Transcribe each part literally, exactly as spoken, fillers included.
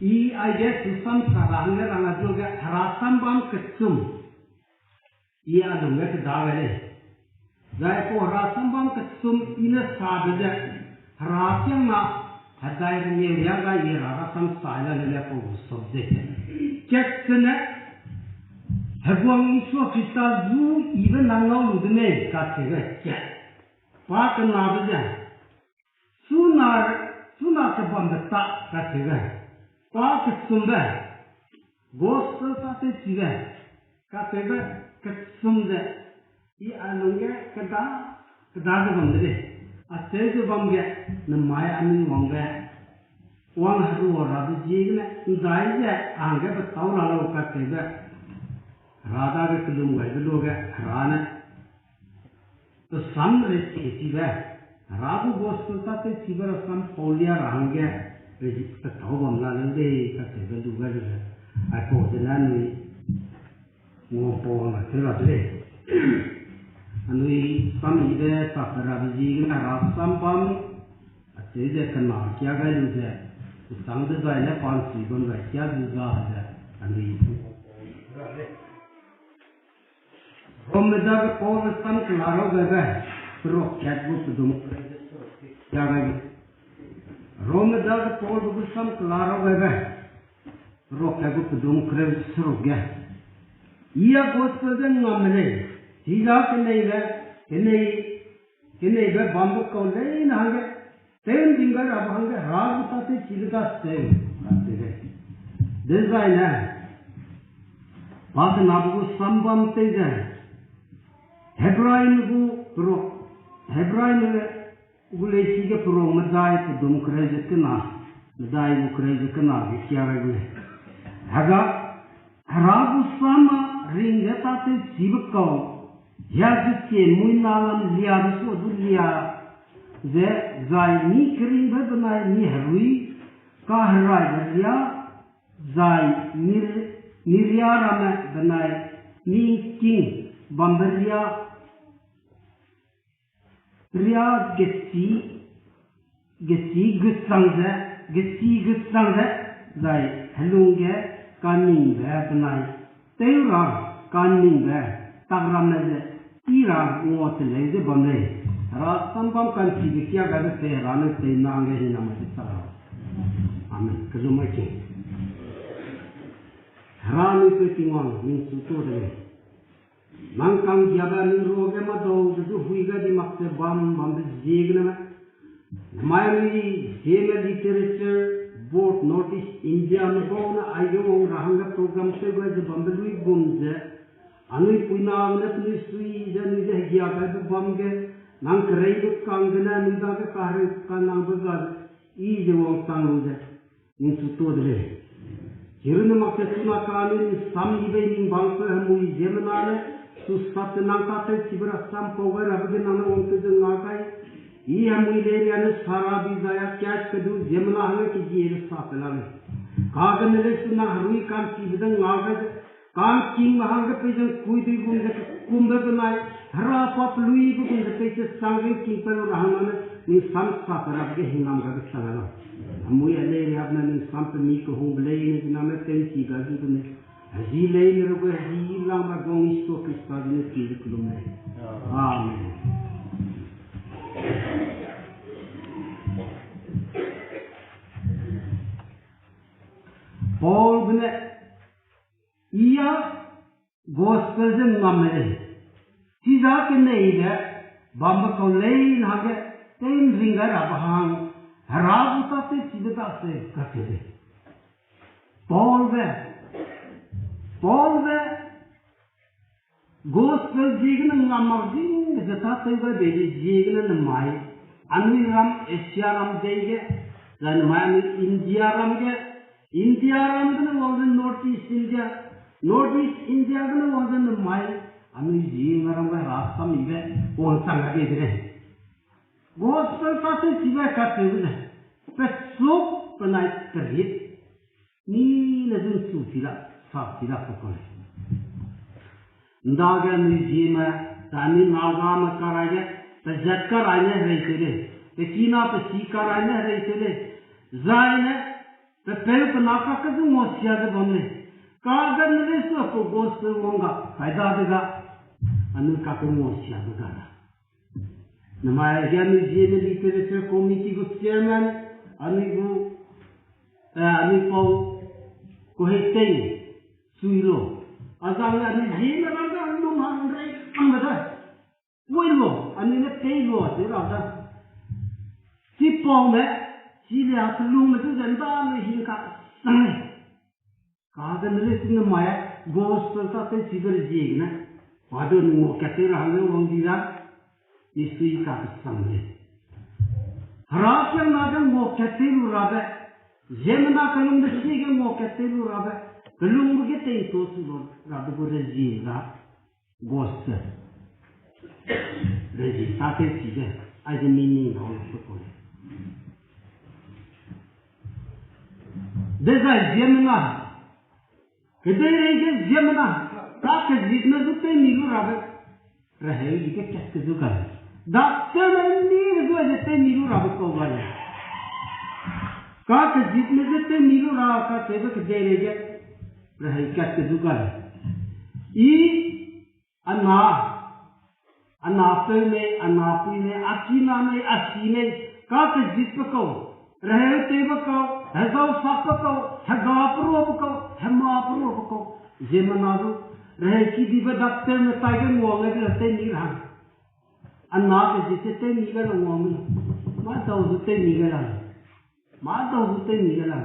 I aige su sam sa ra hangge rang a du ge hera sam bam kechum. I a lungge keda gai lei. Zai pau hera sam bam kechum i ne sa de ze, hera kiangna hedai rengeu ria gai i hera rasam sa la le le pau gu subject. Kat sene, Heguang Isua Krista zu ibe nang ngau lu de mei kacheube kat. Pa kenabe ze, suna, suna kebambe ta kacheube. Pa kechumbe, gospel tâtewchibe kacheube kechum ze, i a lungge keda, keda ze bam de lei. Acheu ze bam ge, nemai anui wangbe, wang herua rabe ziegene, ndai ze a hangge petâu ra lau kacheube, hera dage kelum gaibe luage, hera ne, pe sam rezie chibe, hera gu gospel tâtewchibe rasam pau lia ra hangge, rezie petâu bam la leu dei kacheube lu gai lu ze, aipau zene anui, nguapau hangge tew ra de lei. Anui sam yibe sa pe rabe ziegene hera sam bam, acheu ze kena kia gai lu ze, chang dezaine pa ’nchi bam zai kia du za ze, anui Romme dage Paulbe sam kela rau gaibe, perok kat gu pedum, kia gai gu. Romme dage Paulbe gu sam kela rau gaibe, perok kat gu pedum kereu seruk ge. I a gospel ze ngam me lei, chiza keneibe, kenei, keneibe bambe kau leine hangge, tew ’nding gai rabe hangge hera gu tâtewchibe daseu, daseu lei. Dezaine, pa kenabe gu sam bam tei ze, Hebraime gu perok, Hebraime gu leisi ge perok medai pedum kereu ze kena, medai gu kereu ze kena ge kia gai gu lei. Hega, hera gu sam a ring ze tâtewchibe kau, hia ze chie muina lam lia de su du lia, ze zai mi keringbe benai mi herui, kaheraibe ria, zai mi, mi ria ramme benai mi ’ngking bambe ria, ria gechî, gechî gechang ze, gechî gechang ze, zai helung ge kaningbe benai tew ra kaningbe tak ramme ze, i ra ngua teleu ze bam lei. Hera sam bam ka'nchibe kia gaibe pe hera ne tei nang ge hinamai de chak ra. Amen. Kelum ai ke. Hera nui pe Tingwang ningchu tuâ de lei. Nang kanggiabe ning ruage mâdau ze du hui gai di mak ze bam bambe ziegene, namai anui Zeme Literature Board North East India ne bau ne aige wang ra hangge program tew gai ze bambe luigum ze, anui puiname ne penui sui ze anui ze hegia gaibe bam ge, nang kereibe kang gene anui dage kahereu kanangbe ga i ze wangchang lu ze, ningchu tuâ de lei. Chirunne mak ze chuna kane ning sam yibe ning bangpe hemui ziemmena ne, susat ze nang tâtewchibe rasam pau gai rabe ge nang ne wangteu ze nga gai. I hemui lei ria ne sara bi zai a kat kedu ziemmena hangge kegiebe sa pe la lei. Kagene lei su nang herui ka'nchibe de nga gai ze, ka'ngkingbe hangge peize ’ngkuidui gum ze kekumbe benai, Hera pa peluibe gum ze peize chang ge ’ngking pe lu ra hangna ne, ning sam sa pe rabe ge hingnam gaibe chang a lau. Hemui a lei riabene ning sam pe mi kehungbe leine ziname tew'nchi gai zu de ne. Hezi leine rube hezi langbe guang Jisu Krista zene chi ze kelum lei. Amen. Paulbe ne, I a gospel ze ngam me lei. Chiza keneibe bambe kau leine hangge tew'nring gai rabe hang, Hera gu tâtewchibe daseu kacheu lei. Paulbe, Paulbe gospel ziegene ngam mak zingbe ze tâtew gai bei de ziegene nemai, anui ram Asia ram dei ge, zai nemai anui India ram ge, India ram gene wang ze North East India, North East India gene wang ze nemai, anui zieme ram gai rasam yibe wangchang gai bei de lei. Gospel tâtewchibe kacheube ze, pesuk penai perit, mi ne zun chu chi la, sa chi la pe kau lei. Ndage anui zieme, zai anui Nagame karai ge, pezat karai ne herei tew lei, pekina pesi karai ne herei tew lei, zai ne, Pepeu pe na kak ke du nguasia ze bam lei. Kagene lei su apau gospel wang ga, kai dadege, anui kak ke nguasia be ga da. Namai ge anui Zeme literature committee gu chairman, anui gu, eh, anui pau, ku hei tei, sui lo. A zang anui Zeme ram ga lung hang rei kangbe da. Pui lo, anui ne pei lo, tew ra da. Chipaume, chi le a kelungme du ze nda anui hing kasang lei. Kagene lei su namai, gospel tâtew chibe reziegene, pa du nguakat tew ra hangge wang di da, misui kakesang lei. Herakiangna ge nguakat tew lu rabe, ziemmena kelungbe chige nguakat tew lu rabe, kelungbe ge tei ta su lu rabe gu rezie da, gospel rezie tâtew chibe, aize meaning dau lu pe kau lei. Dezai ziemmena, kedeirei ge ziemmena, kakezitme zu tew mi lu rabe, reheu di ge kat ke zu ga lei. Doctorme ni ge zu ze tew mi lu rabe kau ga lei. Kakezitme zu tew mi lu ra kacheube kedeirei ge, reheu kat ke zu ga lei. I, a na, a napeu mei, a napui mei, a kina mei, a si mei, kakezitbe kau, reheu tewbe kau, hezau sakbe kau, hega peruabe kau, hema peruabe kau, ziemmena du, reheu kidibe doctorme taige nguang gai de tew mi ra hang. A na kezit ze tew mi gai la nguang mi. Mâ dau zu tew mi gai la. Mâ dau zu tew mi gai la.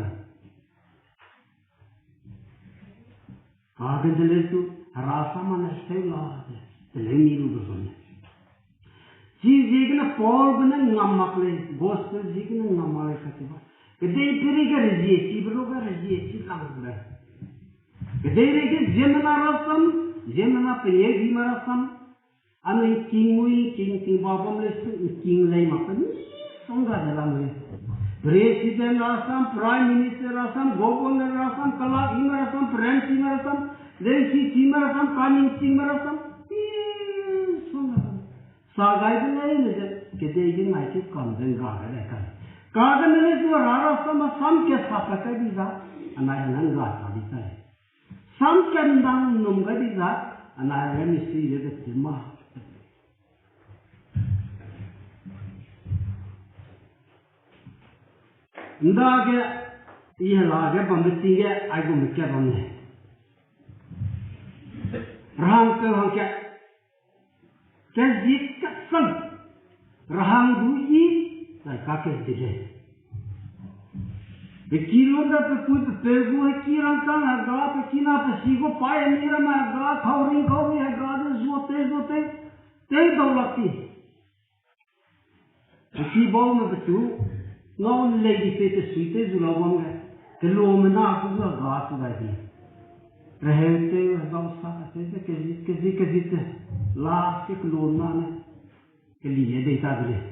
Kagene lei su, Hera sam â ne seu la ze, teleu mi lu be bam lei. Chiziegene Paulbe ne ngam mak lei, gospel ziegene ngam mak lei kacheu ba. Kedeipeirei ge rezie chibe lu ge rezie chi lang lei. Kedeirei ge ziemmena rasam, ziemmena pengeu dime rasam, anui ’ngking mui, ’ngking tingba bam lei su, ’ngking lei mak pe misongga ze lam lei. President rasam, Prime Minister rasam, Governor rasam, kelak ime rasam, peranchime rasam, leusi chime rasam, kaning chingme rasam, misongga sa gai de leine ze, kedei ge ngai keu kam ze ’ngga gai lei kai. Kagene lei su Hera rasam, a sam ke sa pa kai di za, anai hangge ’ngga ta di kai. Sam kendang ’nnum gai di za, anai hangge misui ze be chi ma. ’Ndage, I hela ge bambe ting ge, aigum ke bam lei. Rahang peu hangkat, kezit kesang, rahang du I, zai kakeze de lei. Pe ki lun da pe pui pe peu gu heki rangkâng hega, pe kina pe si gu paî hemi ramme hega, thau ring kau mi hega, de zua tew, zua tew, tew dau lak ti. Pe ki baume pechu, ngau lei di pe pe sui tew zu lau wang ge, keluame na ku zu hega chu dai di. Reheu tew, hezau sa tew ze kezit, kezit, kezit ze, last ge keluame na ne, keli ge dei ta de lei.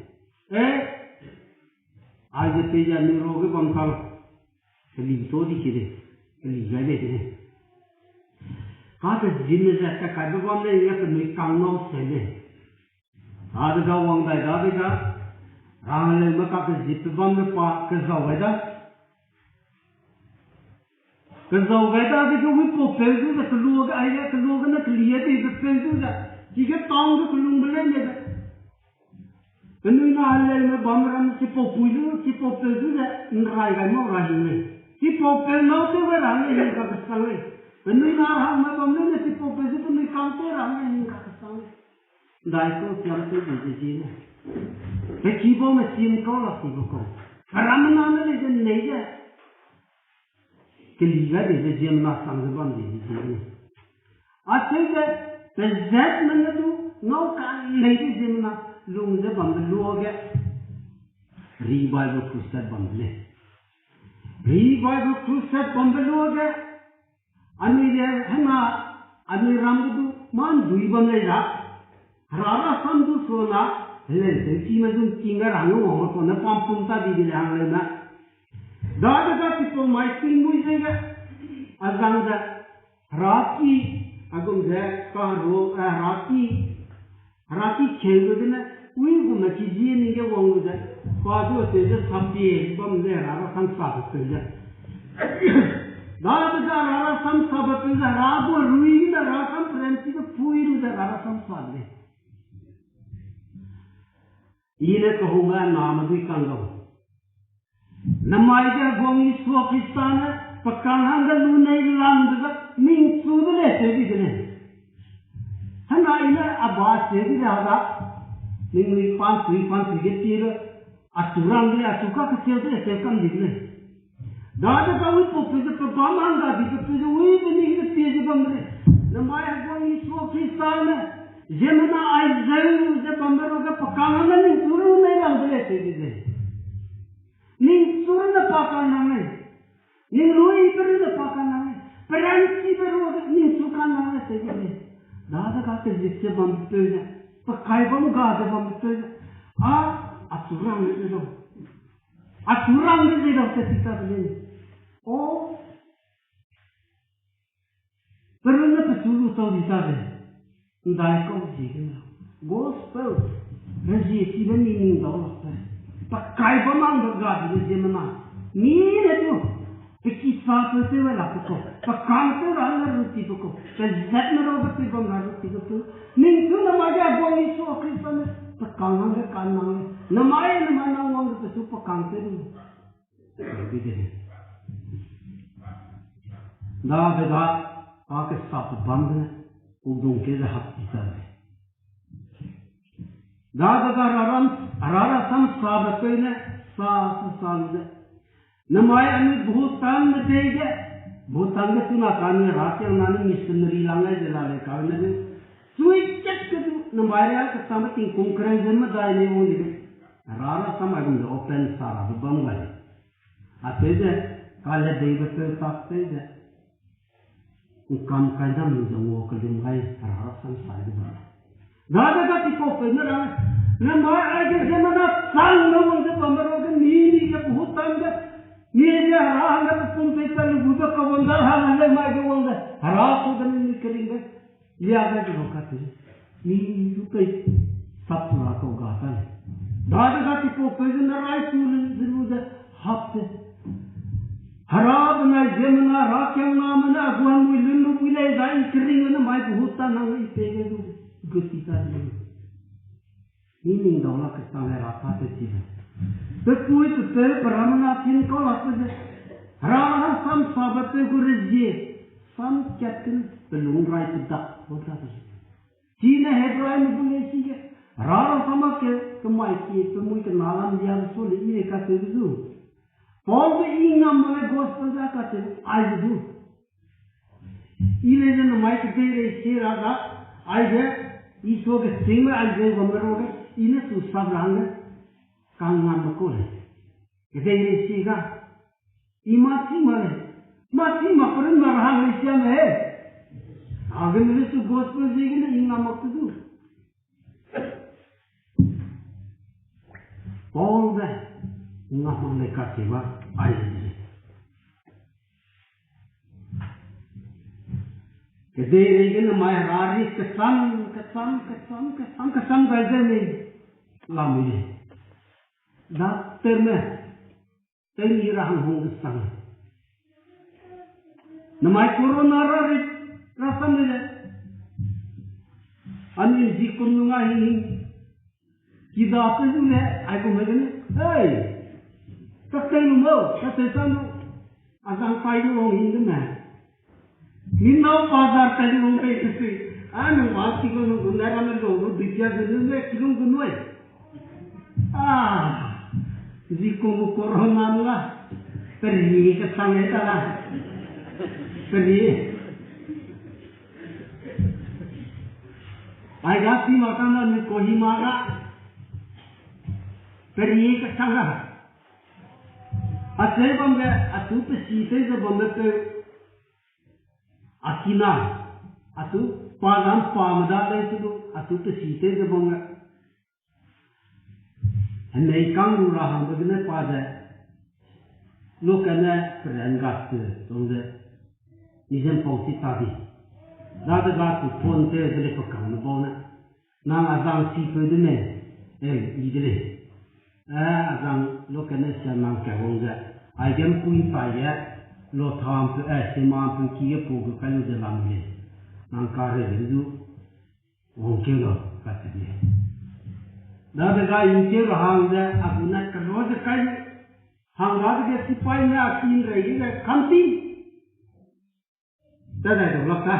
E, aize pei ze anui ruage bam kau, keli ta di ki lei, keli gai lei de lei. Kakezitme ze kakaibe bam lei, ya penui kang nau seu lei. Dadege wang dai dadege, rangleume kakezitbe bam ge pa kezau gai da. Kezau gai dadege wipau peu zu ze keluage, aige keluagene keli ge deibe peu zu ze, chige town ge kelungbe lei ne ze. Penui na heleume bam ram chipau pui zu, chipau peu zu ze, ’nrai gai mau ra hing lei. Chipau peu nâu tew gai ra hangge hing kakesang lei. Penui na rahangme bam leine chipau peu zu penui kang tew ra hangge hing kakesang lei. ’Ndaikau chiam tew di ze zie ne. Pe ki baume chim kau lak ti be kau. Pe ramme na ne lei ze nei ze. Keli gai di ze ziemmena sang ze bam di ze zie ne. Acheu ze, pezatme ne du, ngau ka lei di ziemmena, lung ze bambe luage. Revival Crusade bam de lei. Revival Crusade bambe luage. Anui le hena, anui ram ge du, mâ ’ndui bam lei ra. Hera rasam du suna, heleu tew kime zu ’ngking ge ra hangge wangme kau ne pampum ta di de lei hangleume. Dadege chipau mai tingmui ze ge, a zang ze, heraki, a gum ze, kahero, eh, heraki, heraki keu lu gene, ui gume ki zie ning ge wang lu ze, pa du tew ze sapie bam ze hera rasam sa de tew ze. Dadege Hera rasam sabe peu ze Hera gu herui ne Hera sam peranchibe pui lu ze Hera rasam sa de lei. I ne kehungbe name dui kang gau. Namai ge Heguang Jisu Khrista ne pe kang hangge lu nei lang dege ningchu de lei seu di de lei. Hena i ne a ba seu di de ha da, ningnui pantui pantui ge tie le, achu rang de lei, achu kakecheu de lei seu kam di de lei. Dadege wi pau peu ze pe bam hangga dibe peu ze wi pe ning ge tie ze bam de lei. Namai Heguang Jisu Khrista ne, ziemmena ai zeu ze bambe ruage pe kang hangge ningchu lu nei lang de lei seu di de lei. Ningchu ne pa kang nang lei. Ninglui pe rune pa kang nang lei. Peranchibe ruage ningchu kang nang lei seu di de lei. Dadege kezit ze bambe peu ze, pe kai bam ga ze bambe peu ze, a, achu rang de lau. Achu rang de lau ze chi ta de lei. O, pe rune pechu lu tau di ta de. Ndaikau ziegene gospel rezie chibe mi ning dau lak te. Pe kai bam hangge ga dibe ziemmena, mi ne tu, pe ki sapeu tew ai lakbe kau, pe kang tew ra hangge rutibe kau, pe zatme ruage tew bam ra rutibe kau. Ningchu namai ge Heguang Jisu Khrista ne pe kang hangge kang nang lei. Namai, namai nang wang de pechu pe kang tew lu. Dadege, pa kesabe bam gene, udung ke ze hap ti ta lei. Dadege Hera ram, Hera rasam sabe peu ne, sa, sa, sa lu ze. Namai anui Bhutan medei ge, Bhutan ge chuna kane Herakiangna ne missionary lang gai ze la lei kane du. Chui kat ke du, namai ria kesangbe tingkum kereu ze medai lei wang di lei. Hera rasam aigum ze open sa rabe bam gai. Acheu ze, kaledeibe peu tak tei ze, ngkam kai dam lu ze ngua kelum gai Hera rasam sai de bam. Dadege chipau peu ne rang, namai aige ziemmena chang ne wang ze bambe ruage mi, mi ze Bhutan ge, mi ze Hera hangge pe pum pei ta lu gu ze kawang da hang le mai ge wang ze, Hera su de mi keringbe lia gai ze bam kacheu. Mi du pei sap ra kau ga ta lei. Dadege chipau peu ze ne rai su lu ze lu ze hap te. Hera benai ziemmena, Herakiangname ne a guang mui lun lu bui lei zai i keringbe namai Bhutan hang i pei ge du gu ti ta de lei. Mi ning dau lak kesang le Hera tâtew chi lei. Pe pui pe peu pe ramena tin kau lakbe ze, Hera rasam sabe peu gu rezie, sam kat ken pe lung rai pe dak kau ta de lei. Chine Hebraime gu lei sige, Hera rasam mak ke, kemai kie, pe mui kena lam liabe su le i lei kacheube zu. Paulbe i ngam mak lei gospel da kacheu, aize du. I lei ze namai kedeirei sie ra ga, aize, Isua kesingbe aize bamme ruage, i ne su sap ra hangge, kang ngambe kau lei. Kedeirei sie ga, i mâ chî mak lei. Mâ chî mak pe runne ra hang lei siame he. Agene le su gospel ziegene i ngam mak te du. Paulbe ngam mak lei kacheu ba, aize de lei. Kedeirei gene mai Hera ri kesam, kesam, kesam, kesam, kesam gai ze mei lamui lei. Doctorme, tew ni ra hang hung kesang. Namai corona ra ri, rasam le le. Anui zi kum nung a hing hing. Kida pe zu le, aigum me gene, hey, kaktei lu mau, kaktei sa lu, azang pai lu wang hing de me. Ni nâu bazar kai lu wang pei se sui, a nang ba ki lu nung gun dai ra me lu, lu dui pia gun lu me, ki lung gun nui. A, zi kum gu corona la, peri kesang e ta la, peri. Aiga si mak kang na ni Kohima ga. Peri kesang ra. Acheu bam ge, achu pe si tew ze bam ge peu. Akina. Achu pa gam pa me da lei se du, achu pe si tew ze bam ge. Hemei kang lu ra hangbe gene pa ze, lu kane peran gat te, zong ze, i zem pau si ta di. Dadege chu phone tew ze le pe kang me bau ne. Nang azang sipeu de me, e, i de lei. E, azang lu kane sia nang ka wang ze, aigem pui ntai ge, Lotham pe, eh, Sema pe ki ge pu gu kai lu ze lam le. Nang ka re de du. Wangkeu la, kacheu di. Dadege ingkeu ra hang ze, a gu ne kelo ze kai. Hang dadege sipai ne a kin rei ge kantin. Dadai du lak ta.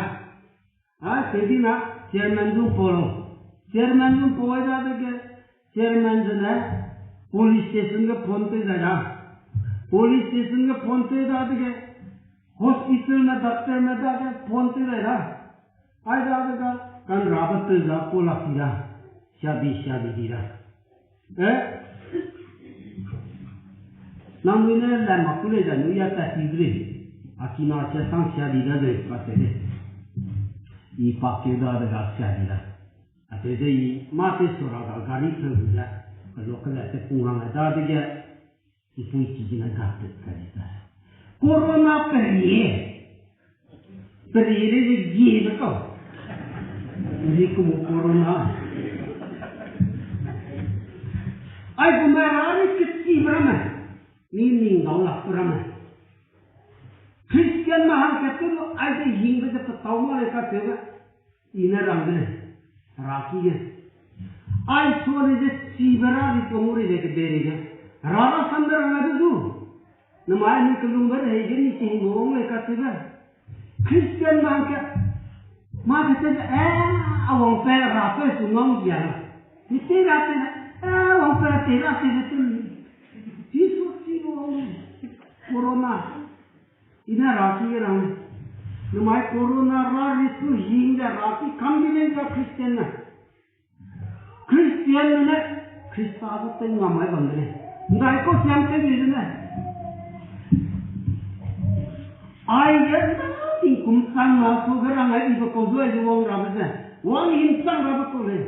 A, se di na, chairman du polo. Chairman du poi dadege, chairman ze ne, police station ge phone te dai da. Police station ge phone te dadege, hospital me, doctor me dage phone te dai da. Ai dadege, kan rabe te da, ko lak ti da. Siabi, siabi di da. Eh? Nang nui ne lam ma ku lei da nui ya ta ti de lei. A kina sia sang sia di da de, pa te de. I pa keu dadege sia di da. A te de i ma te sura ga gari pe gu da. Ka lo ka le te pung rang dadege. I pui ki gene ga te ka di da. Corona pe rie. Pe rie le ze gie de kau. Ri ku mu corona. Ai gu me ra ri ke chi bra me. Ni ning dau lak bra me. Christian me hang ke tu ai de hing be ze pe tau ma le ka te ga. I ne rang de lei, Hera ki ge. Ai sua le ze chibe ra di tuang gu rei de ke de rei ge. Hera ra sam de rang de du. Namai ni kelung be rei ge ni chi hing wang lei ka te ga. Christian man ke, ma ke te, eh, a wang pe ra pe su ngau ya. Ni te ra te, eh, wang pe te ra te te. Jisu chi wang. Corona. I ne ra ki ge rang. Namai corona ra ri su hing de ra ki kam di lei ga Christian ne. Christian ne Khrista gu tei ngam mai bam de lei. Ndai kau siam tei di de ne. Ai ge na tingkum chang na su ge rang ai ibe kau du ai ze wang rabe ze. Wang him chang rabe kau lei.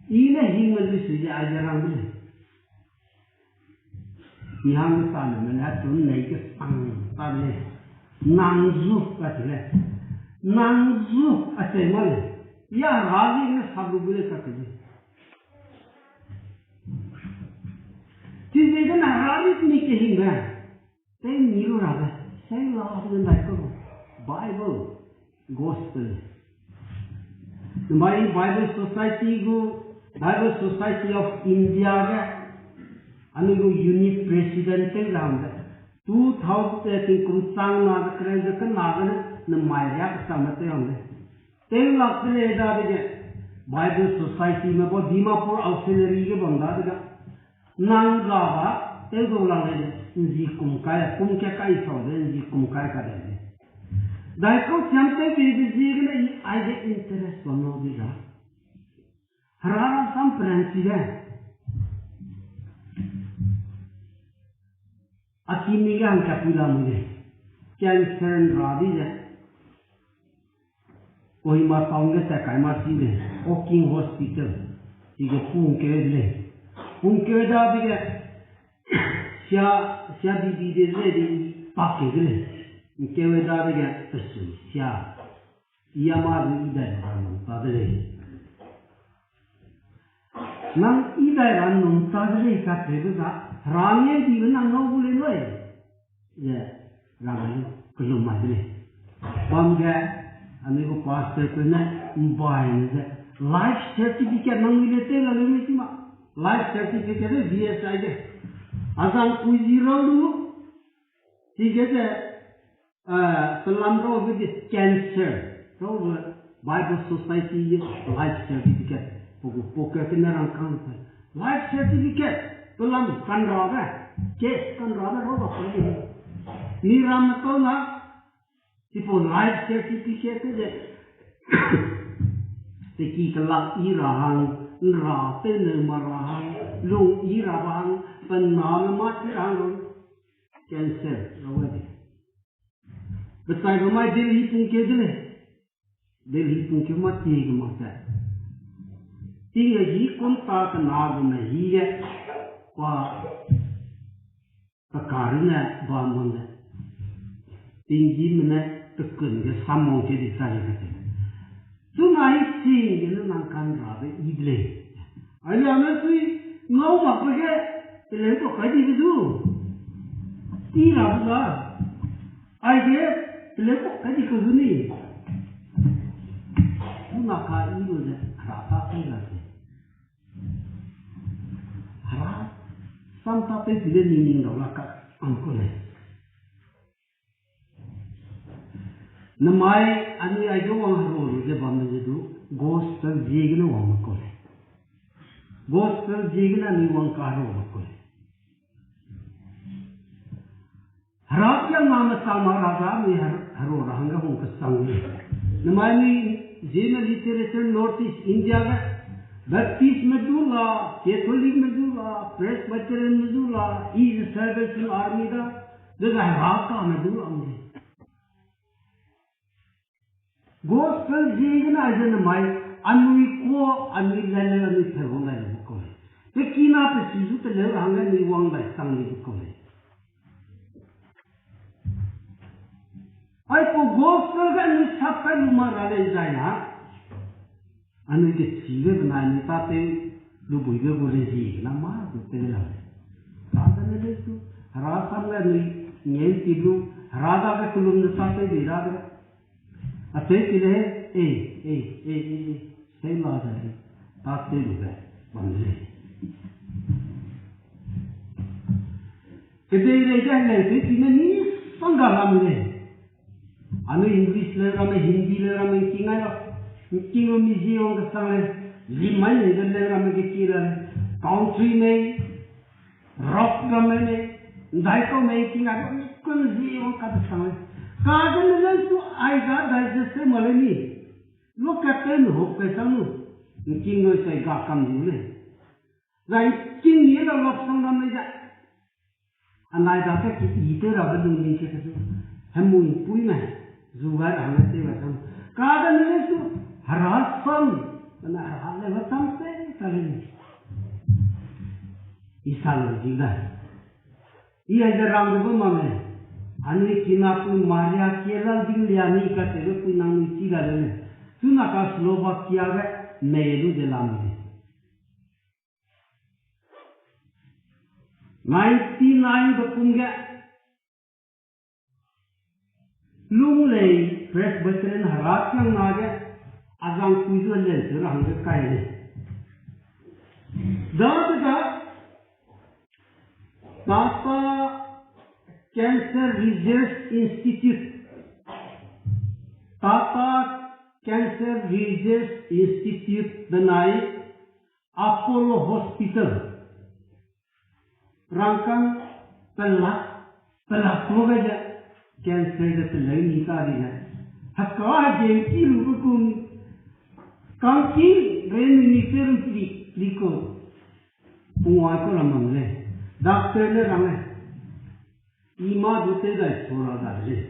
I ne hing me lu su ze ai ze rang de lei. I hang tane me ne tu nei kesang ta lei. Nang zu ka te lei. Nang zu a chei ma lei. Ya Hera zi ne sa lu gu lei ka te lei. Chi ze gene Hera ri ni kehingbe. Tei ni lu rabe. Sei la de ndai kau. Bible. Gospel. Namai Bible Society gu, Bible Society of India ge, anui gu unit president tew lam de. Two thousand, eh, tingkum chang na de kereu ze kena gene, namai ria kesang me tew lam de. Tew lak de lei dadege, Bible Society me bau Dimapur Auxiliary ge bam dadege. Nang ga ba, tew dau lang lei, nzi kum kai, kum ke kai sau de, nzi kum kai ka de lei. Dai kau siam tew peibe ziegene i aige interest bam lau di ra. Hera sam peranchi de. A kimi ge hangkapui lamui de. Cancer ra di ze. Kohima town ge tat kai ma chi lei, Oking Hospital. Chige pungkeu de lei. Pungkeu dadege, sia, sia bibi de lei di pakeu de lei. Ngkeu dadege, pesui sia. I a ma zu i dai ra num ta de lei. Nang i dai ra num ta de lei kacheube za, Hera ne dibe nang ngau gu lei nui. Ze, rang ai lu, kelum mai de lei. Bam ge, anui gu pastor peu ne, mbai ne ze, life certificate nang nui le tew la leu mei chi ma. Life certificate de V S I de. Azang pui zi rau lu, chige ze, pelam rabe ge cancer, rabe Bible Society ge life certificate, pe gu poke kene rangkâng pe. Life certificate, pelam kanrabe, case kanrabe rabe pe ge. Mi ramme tau na, chipau life certificate ge, teki kelak i ra hang, nra tewneu ma ra hang, lung i ra ba hang, pe name ma chi ra hang lu, cancer rabe de. Pechaibe mai Delhi pungkeu de lei. Delhi pungkeu ma tie ge mak ze. Ting ge hi kum ta kena gume hi ge. Pa, pe karune bam bam ze. Tinggîme ne pekun ge samwang keu di chai ge te. Chuna hi sing gene nang kanrabe yi de lei. Alia ne sui ngau makbe ge, teleu kau kai dibe du. Ti ra bu la. Aige, teleu ka di ka zu ni. Tuna ka i lu ze, hera ta kai la se. Hera, sam ta pe pi le ning ning dau la ka, ang ku le. Namai anui aige wang hero lu ze bam le ze du, gospel ziegene wang me ku le. Gospel ziegene anui wang ka hero me ku le. Hera kiang na me sang ma ra ga mi her-, hero ra hangge hung kesang le. Namai mi zene literature North East India ge, Baptist me du la, Catholic me du la, Presbyterian me du la, East Salvation Army da, zega hera ka me du la mi. Gospel ziegene aize namai, anui kuâ, anui lele, anui tewang lele bu kau lei. Pe kina pe si zu teleu ra hangge anui wang bai sang ni bu kau lei. Aipau gospel ge anui sap kai lu ma ra lei zai na. Anui kechîbe benai anui tâtew lu buibe gu rezie na mâ gu tew la lei. Tâ dane lei su, hera sam ge anui ngeu ti lu, hera dage kelum ne tâtew bei ra de. Acheu ti le, e, e, e, e, e, sei la de lei, tâtew lu be, bam de lei. Kedeirei ge leu tew ti ne ni sang ga lam lei. Anui English leu ramme, Hindi leu ramme, ngking ai la. Ngking lu mi zi wang kesang lei. Limai lei de leu ramme ge ki la lei. Country mei, rock ramme mei, ndaikau mei ngking ai la, ngkun zi wang ka kesang lei. Kagene leu su ai ga dai ze se ma lei ni. Lu ka tew nu hok kai sang nu. Ngking lu sai ga kam di lei. Zai ngking ni la lak sang lam lei ze. Anai dage ki i tew rabe lungning ke kesu, hemui puime, zu gai ra hangge tew ra sam. Kagene lei su, hera sam, bena hera leu sam se, ka lei. I sa lu di da. I aize rang de bam mak lei. Anui kinapui Maria kie lal ding lia ni katewbe pui nang nui chi ga lei. Chuna ka Slovakia ge mei lu ze lam lei. Ninety-nine be kum ge, Lunglei Presbyterian hera kiang na ge, a zangpui zu leu tew ra hangge kai lei. Dadege, Tata Cancer Research Institute, Tata Cancer Research Institute benai Apollo Hospital, rangkâng pelak, pelak lu gai ze, cancer ze teleu ni ta di ze. Heka hegeu ki lu be kum, kangki re minister ri, riko, pungwai ku ra mam lei. Doctor ne rang lei. I mâ du tew dai sua ra da de lei.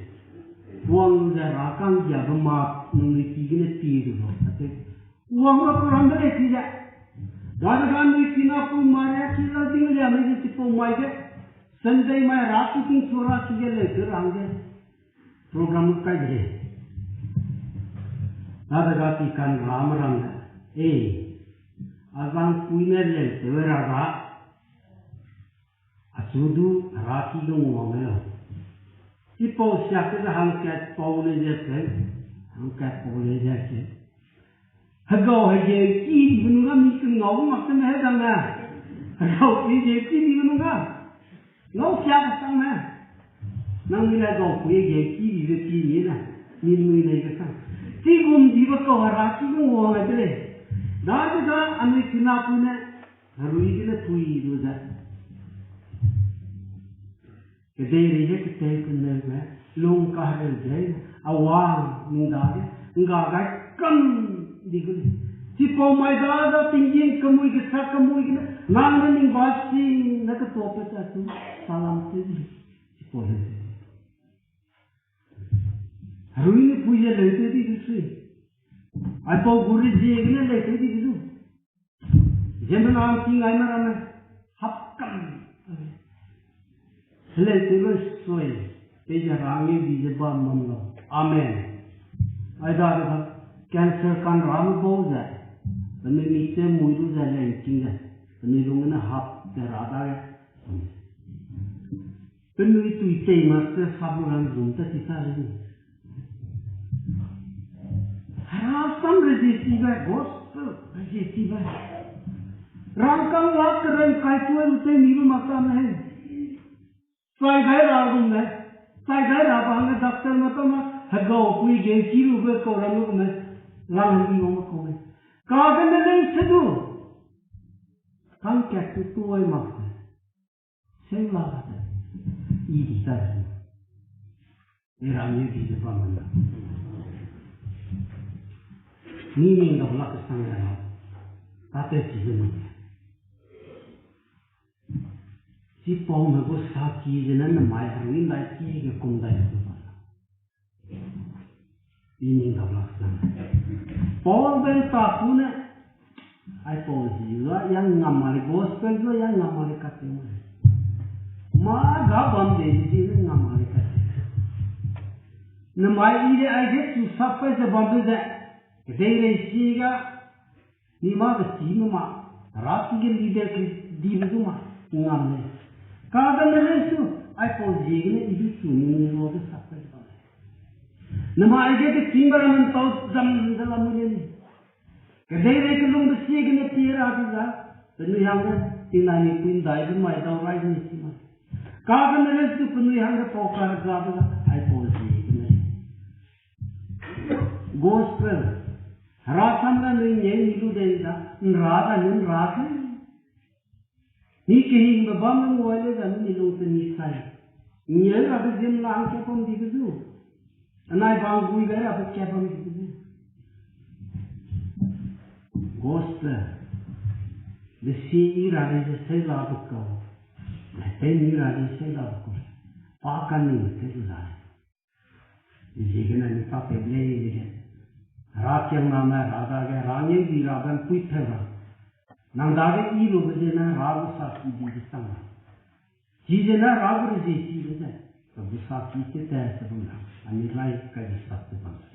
Wang ze hera ka'nggiabe ma nangnui ki gene pie du lau, acheu. Wang ra program de lei chi ze. Dadege anui kinapui Maria kie lal ding lia mei ze chipau mai ge. Sunday mai hera ki ting sua ra ki ge leu tew ra hangge. Program kai de lei. Dadege ki kanrame ram le. E, a zangpui ne leu tew ra ra. Achu du hera ki ge nguang le lau. Chipau siak ze hangkat pau lei ze se, hangkat pau lei ze se. Hegau hegeu ki dibe nung ga mi kengau mak te me he dang ne. Hegau hegeu ki dibe nung ga. Ngau siak sang ne. Nangnui le hegau pui hegeu ki dibe pi ni ne. Ningnui lei kesang. Chigum dibe kau hera ki ge nguang le de lei. Dadege anui kinapui ne, herui gene pui du ze. Kedeirei ge ketei keneu ge, lung kahereu dei, a wang, ning dage, ngga gai kam di gu lei. Chipau mai dage tinggîm kemui gesak kemui gene, nang ne ning ba si ne ketuape ta chu, salam tew di, chipau lei. Herui ne pui ze leu tew di du sui. Aipau gu rezie gene leu tew di du. Ziemmena ’ngking aime ramme, hapkam. Heleu tew lu sui, peize hera ngeu di ze bam bam lau. Amen. Aidadege, cancer kanrame bau ze, penui mi tew mui lu ze lei ’ngking ze, penui lung gene hap ze hera dage. Penui tui tei mak ze sabu ram zung ta ti ta le ni. Hera sam rezie chibe, gospel rezie chibe. Rangkang la kereng kai tuai lu tei ni lu mak ta me. Chai gai ra gum le. Chai gai ra ba hangge doctor ma ta ma, hegau pui gen chi lu be kau ram lu gum le. Lang hang di wang me kau me. Ka ge ne lei se du. Kang kat tu tuai mak se. Seng la ba te. I di ta de. Era mi di de ba man da. Ni ning dau lak sang le na. Ta te chi de ni. Chipau me gu saki zene nemai hangin dai ki ge kum dai de ba. I ning dau lak sang. Paul ben ta ku ne, aipau zi zua yang ngam ma le, gospel zua yang ngam ma le kate ma. Ma ga bam de zi ne ngam ma le kate. Nemai i de ai de chu sap kai ze bam de ze. Kedei rei si ga, ni mâ kechî me ma, Hera ki ge leader kedibe du ma, ngam lei. Kagene lei su, aipau ziegene i du chu mi ni ruage sak kai bam lei. Nemai ge kechîngbe ramme ntau zam ze lam lei ni. Kedeirei kelungbe ziegene pie ra di za, penui hangge, tingnai ni pui ndai be mai dau rai ni chi ma. Kagene lei su penui hangge pau ka gabe la, aipau ziegene. Gospel. Hera sam ga nui nge ni lu dei da, nra da nun ra ke. Ni kehingbe bam ngai le da ni lung te ni sai. Nge ra be zim lang ke pom di be zu. Anai bang gui ga ra be ke pom di be zu. Gospel. De si i ra de se la be kau. Na pe ni ra de se la be kau. Pa ka ni te du la. Ziegene ni pa pe lei ge. Hera kiangname Hera dage, Hera ngeu di ra ben pui pe ra. Nang dage i lu be zene Hera gu saki di de sang ra. Chi zene Hera gu rezie chi be ze, ka gu saki te te se bam ra. Ani rai ka di sak te bam ra.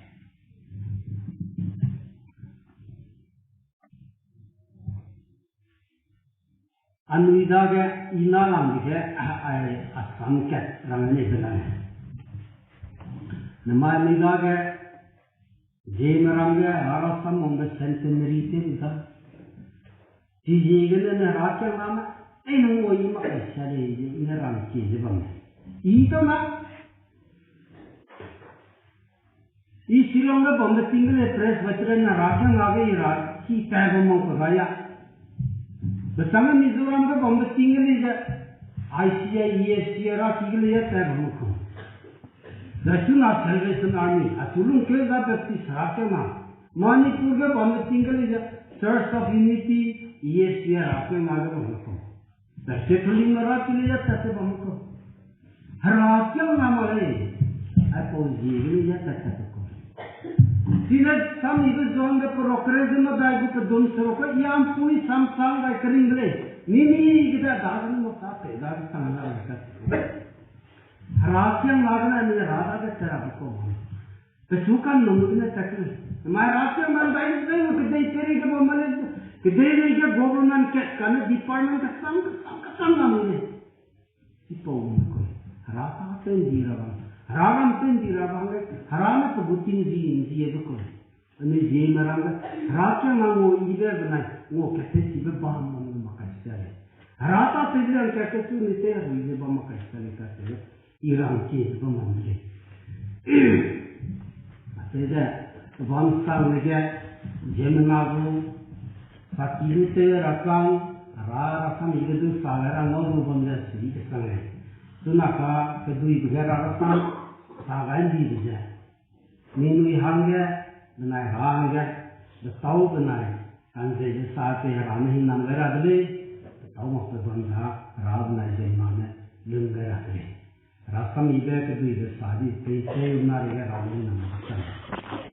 Anui dage i na lang dege, a, ai, asam kat rang ne be lang. Namai anui dage, Zeme ram ge Hera rasam wangbe centenary te lu da. Chiziegene ne Hera kiangname, ei nang o i mak kai sia lei, ne rang kie ze bam. I tau na, I Shillong ge bambe ting ge lei Presbyterian ne Hera kiangna ge i ra ki tat bam mak pe ga ya. Besang Mizoram ge bambe ting ge lei ze I C I, E S C ra ki ge lei ya tat bam mak kau. Zai chuna Salvation Army, achu lungkeu za Baptist Hera kiangna. Manipur ge bambe ting ge lei ze Church of Unity, E S C Hera kiangna ge bam mak kau. Zai Catholic me ra ki lei ya tat te bam mak kau. Hera kiangna mak lei, aipau ziegene ya tat tat kau. Chine samibe zuangbe progress medai gu pedum seruk ge i ampui samsang gai kering de lei. Mimi gede dagene mak ta tei dage sang la lei tat. Hera kiangna gene ni Hera dage tat ra be kau. Pechu kan num gene tat lei. Mai Hera kiangna dai zeu kedei peri ge bam ma lei. Kedei lei ge government kat kane department kesang kesang kesang lam lei. Chipau gu kau. Hera ta tew ndi ra bang. Hera ram tew ndi ra bang lei. Hera ne pe gu ting zi zi e du kau. Anui zieme ram ge, Hera kiangna ngau ibe benai, ngau kat te chibe bam bam lu mak kai sia lei. Hera ta tew liang kat te chu ni te herui ze bam mak kai sia lei kate, i rang kie ze bam bam lei. Atew ze, bam sang lei ge, ziemmena gu, saki lu tew ra kang, Hera rasam i ge du sa gai ra ngau lu bam ze sui kesang lei. Chuna ka, keduibe ge Hera rasam, sa gai ndibe ze. Ningnui hangge, benai Hera hangge, betâu benai, kanzeibe sa tei Hera ne hingnam gai ra de lei, betâu makbe bam ze Hera benai ziemmena ne lung gai ra de lei. Hera sam ibe keduibe sa di tei tei na rei ge Hera ne hingnam gai ra de lei.